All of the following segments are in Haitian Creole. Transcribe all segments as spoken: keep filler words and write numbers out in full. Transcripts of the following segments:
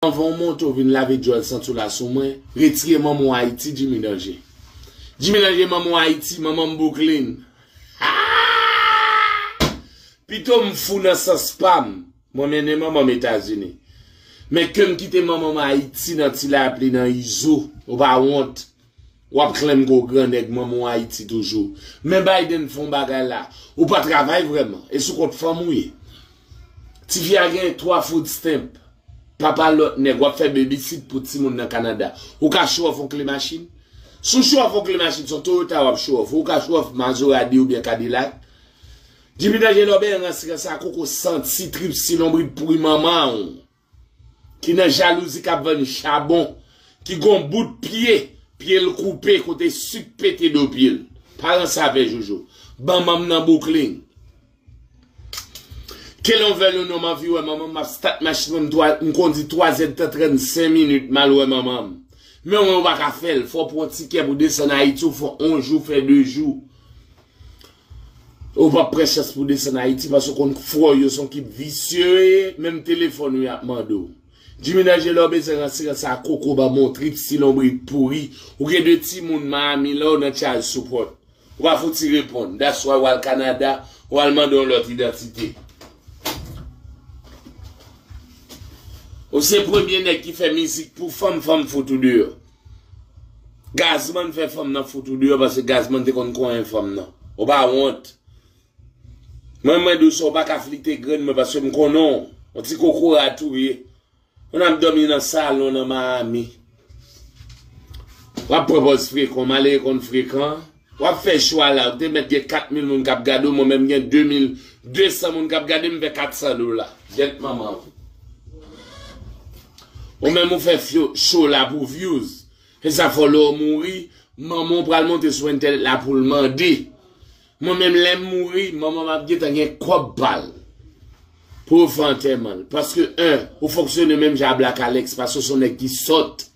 Anvan w monte, w vin lave djòl santi w la sou mwen, retire manman w Ayiti, Jimmy Danje. Jimmy Danje, manman w Ayiti, manman m Brooklyn. Pito m fou nan sans pa m, mwen mennen manman m Etazini. Men ke m kite manman m Ayiti nan ti lapli nan Izo, ou pa wont. W ap klenm kou grannèg manman w Ayiti toujou. Men Biden fè yon bagay la. Ou pa travay vrèman. E sou kont fanm ou ye. Tifi a gen twa food stamp. Papa lòt nèg, w ap fè babysit pou timoun nan Kanada. Ou ka show off yon kle machin? Si w show off yon kle machin, se yon Toyota w ap show off. Ou ka show off Maserati oubyen Cadillac. Jimmy Danje lòbè ransi ransa koko santi trip si lonbrit pouri manman w. Ki nan jalouzi k ap vann chabon, ki gon bout pye, pye l koupe kote sik pete do pye l. Pa ranse avè Jojo. Ban manm nan Brooklyn. Kel on vè le non m anvi wè manman m ap stat machin mwen, m twa- m kondi twa zè tan trannsenk minit m al wè manman m. Men w pa ka fè l, fò w pran tikè pou desann Ayiti, ou fè on jou, fè de jou. Ou p ap pran chans pou desann Ayiti paske w konn frè w yo se yon kip visye yo ye, menm telefòn ou y ap mande w. Jimmy Danje lè w bezwen ranse ranse a koko ban m yon trip si lonbrit pouri, ou gen de timoun Miami la w nan child support. Ou pa fouti reponn. That's why w al Kanada, w al mande yon lòt idantite. Ou se premye nèg ki fè mizik pou fanm, fanm fout ou deyò. Gazman fè fanm nan fout ou deyò paske Gazman te konn konyen fanm nan. Ou pa wont. Mwen, mwen di w sa, ou pa ka flite grenn mwen paske m konnen w. Yon ti kokorat ou ye. Ou nan ap dòmi nan salon nan Miami. W ap pran pòz frekan, malere konn frekan. W ap fè cho a la, ou te mèt gen kat mil moun k ap gade w, mwen menm gen de mil de san moun k ap gade m, fè kat san dola. Gyèt manman w. Ou menm ou fè fyo- cho la pou views. Se sa fò lè w mouri, manman w pral monte sou entènèt la pou l mande. Mwen menm lè m mouri, manman m ap gentan gen kòb pa l pou yo fè antèman l. Paske, en, ou fonksyone menm jan a Black Alex, paske w se yon nèg ki sòt.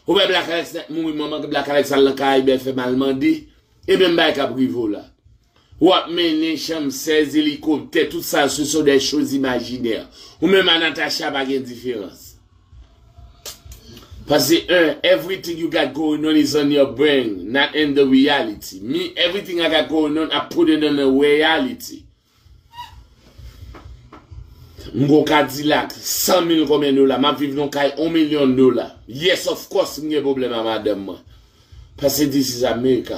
Ou wè Black Alex nèt mouri, manman Black Alex al nan Karayib, L F M al mande, e menm bagay k ap rive w la. W ap mennen chanm sèz, elikoptè, tout sa, ce sont des choses imaginaires. Ou menm a Natacha pa gen diferans. Paske, en, everything you got going on is on your brain, not in the reality. Me, everything I got going on, I put it on the reality. M gon Kadilak, san mil konbyen dola, m ap viv nan kay yon milyon dola. Yes, of course, m gen pwoblèm a madanm mwen. Paske this is America.